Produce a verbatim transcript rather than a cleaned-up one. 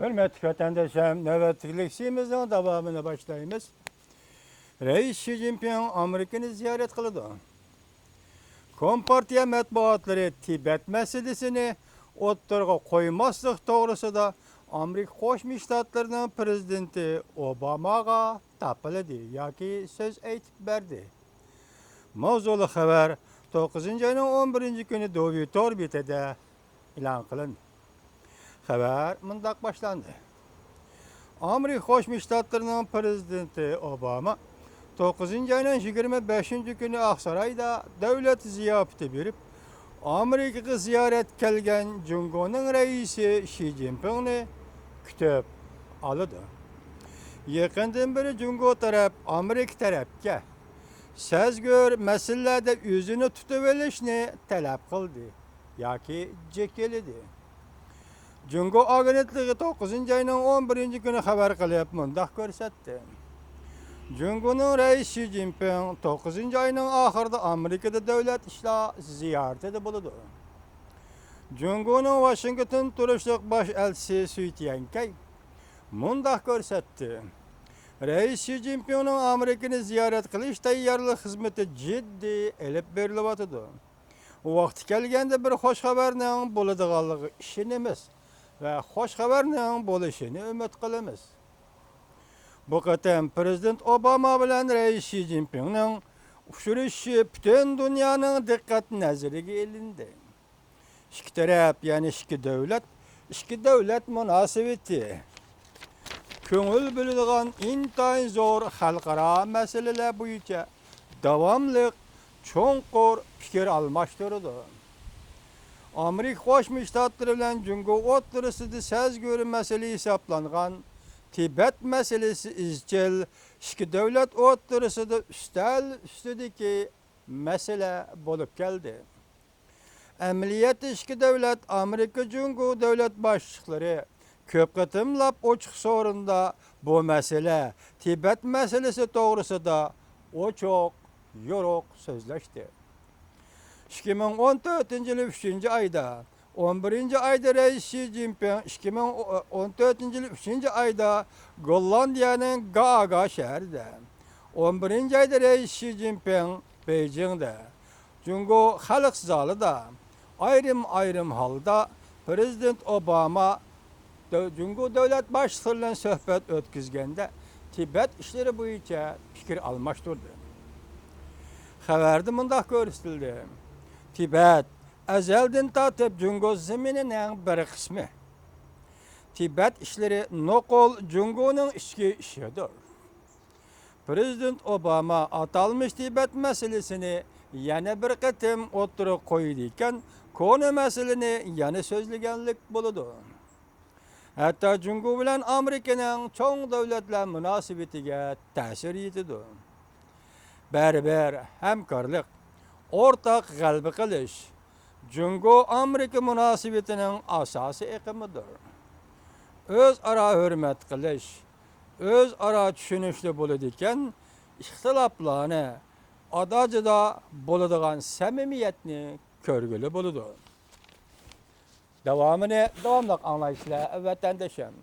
ھۆرمەتلىك ۋەتەنداشلار، نۆۋەتتىكى لېكسىيىمىزنىڭ داۋامىنى باشلايمىز. رەئىس شى جىنپىڭ ئامېرىكىنى زىيارەت قىلىدۇ. كومپارتىيە مەتبۇئاتلىرى تىبەت مەسىلىسىنى ئوتتۇرىغا قويماسلىق توغرىسىدا ئامېرىكا قوشما شتاتلىرىنىڭ پىرېزىدېنتى ئوباماغا تاپىلىدى ياكى سۆز ئېيتىپ بەردى. ماۋزۇلۇق خەۋەر توققۇزىنچى ئاينىڭ ئون بىرىنچى كۈنى دوۋي تور بېتىدە ئېلان قىلىندى. خەۋەر مۇنداق باشلاندى. ئامېرىكا قوشما شتاتلىرىنىڭ پىرېزىدېنتى ئوباما توققۇزىنچى ئاينىڭ يىگىرمە بەشىنچى كۈنى ئاقسارايدا دۆلەت زىياپىتى بېرىپ، ئامېرىكىغا زىيارەت كەلگەن جۇڭگونىڭ رەئىسى شى جىنپىڭنى كۈتۈپ ئالىدۇ. يېقىندىن بېرى جۇڭگو تەرەپ ئامېرىكا تەرەپكە سەزگۈر مەسىلىلەردە ئۆزىنى تۇتۇۋېلىشنى تەلەپ قىلدى ياكى جېكىلىدى. جۇڭگو ئاگېنتلىقى توققۇزىنچى ئاينىڭ ئون بىرىنچى كۈنى خەۋەر قىلىپ مۇنداق كۆرسەتتى. جۇڭگونىڭ رەئىسى شى جىنپىڭ توققۇزىنچى ئاينىڭ ئاخىرىدا ئامېرىكىدا دۆلەت ئىشلار زىيارىتىدە بولىدۇ. جۇڭگونىڭ ۋاشىنگتون تۇرۇشلۇق باش ئەلچىسى سۈي تيەنكەي مۇنداق كۆرسەتتى. رەئىس شى جىنپىڭنىڭ ئامېرىكىنى زىيارەت قىلىش تەييارلىق خىزمىتى جىددىي ئېلىپ بېرىلىۋاتىدۇ. ۋاقتى كەلگەندە بىر خوش خەۋەرنىڭ بولىدىغانلىقىغا ئىشىنىمىز ۋە خوش خەۋەرنىڭ بولۇشىنى ئۈمىد قىلىمىز. بۇ قېتىم پىرېزىدېنت ئوباما بىلەن رەئىس شى جىنپىڭنىڭ ئۇچرىشىشى پۈتۈن دۇنيانىڭ دىققەت نەزىرىگە ئېلىندى. ئىككى تەرەپ، يەنى ئىككى دۆلەت، ئىككى دۆلەت مۇناسىۋىتى كۆڭۈل بۆلىدىغان ئىنتايىن زور خەلقئارا مەسىلىلەر بويىچە داۋاملىق چوڭقۇر پىكىر ئالماشتۇرىدۇ. ئامېرىكا قوشما شتاتلىرى بىلەن جۇڭگو ئوتتۇرىسىدا سەزگۈر مەسىلە ھېسابلانغان تىبەت مەسىلىسى ئىزچىل ئىككى دۆلەت ئوتتۇرىسىدا ئۈستەل ئۈستىدىكى مەسىلە بولۇپ كەلدى. ئەمەلىيەتتە ئىككى دۆلەت ئامېرىكا جۇڭگو دۆلەت باشلىقلىرى كۆپ قېتىملاپ ئوچۇق سورۇندا بۇ مەسىلە، تىبەت مەسىلىسى توغرىسىدا ئوچۇق، يورۇق سۆزلەشتى. ئىككى مىڭ ئون تۆتىنچى يىلى ئۈچىنچى ئايدا، ئون بىرىنچى ئايدا رەئىس شى جىنپىڭ ئىككى مىڭ ئون تۆتىنچى يىلى ئۈچىنچى ئايدا گوللاندىيەنىڭ گاگا شەھىرىدە، ئون بىرىنچى ئايدا رەئىس شى جىنپىڭ بېيجىڭدا، جۇڭگو خەلق زالىدا ئايرىم-ئايرىم ھالدا پىرېزىدېنت ئوباما دۆ-، جۇڭگو دۆلەت باشلىقى بىلەن سۆھبەت ئۆتكۈزگەندە، تىبەت ئىشلىرى بويىچە پىكىر ئالماشتۇردى. خەۋەردە مۇنداق كۆرسىتىلدى: تىبەت ئەزەلدىن تارتىپ جۇڭگو زېمىنىنىڭ بىر قىسمى. تىبەت ئىشلىرى نوقۇل جۇڭگونىڭ ئىچكى ئىشىدۇر. پىرېزىدېنت ئوباما ئاتالمىش تىبەت مەسىلىسىنى يەنە بىر قېتىم ئوتتۇرىغا قويىدىكەن، كونا مەسىلىنى يەنە سۆزلىگەنلىك بولىدۇ. ھەتتا جۇڭگو بىلەن ئامېرىكىنىڭ چوڭ دۆلەتلەر مۇناسىۋىتىگە تەسىر يېتىدۇ. بەرىبىر ھەمكارلىق، ئورتاق غەلىبە قىلىش جۇڭگو ئامېرىكا مۇناسىۋىتىنىڭ ئاساسىي ئېقىمىدۇر. ئۆزئارا ھۆرمەت قىلىش، ئۆزئارا چۈشىنىشلىك بولىدىكەن، ئىختىلاپلارنى ئادا-جۇدا بولىدىغان سەمىمىيەتنى كۆرگىلى بولىدۇ. داۋامىنى داۋاملىق ئاڭلايسىلەر، ۋەتەندىشىم.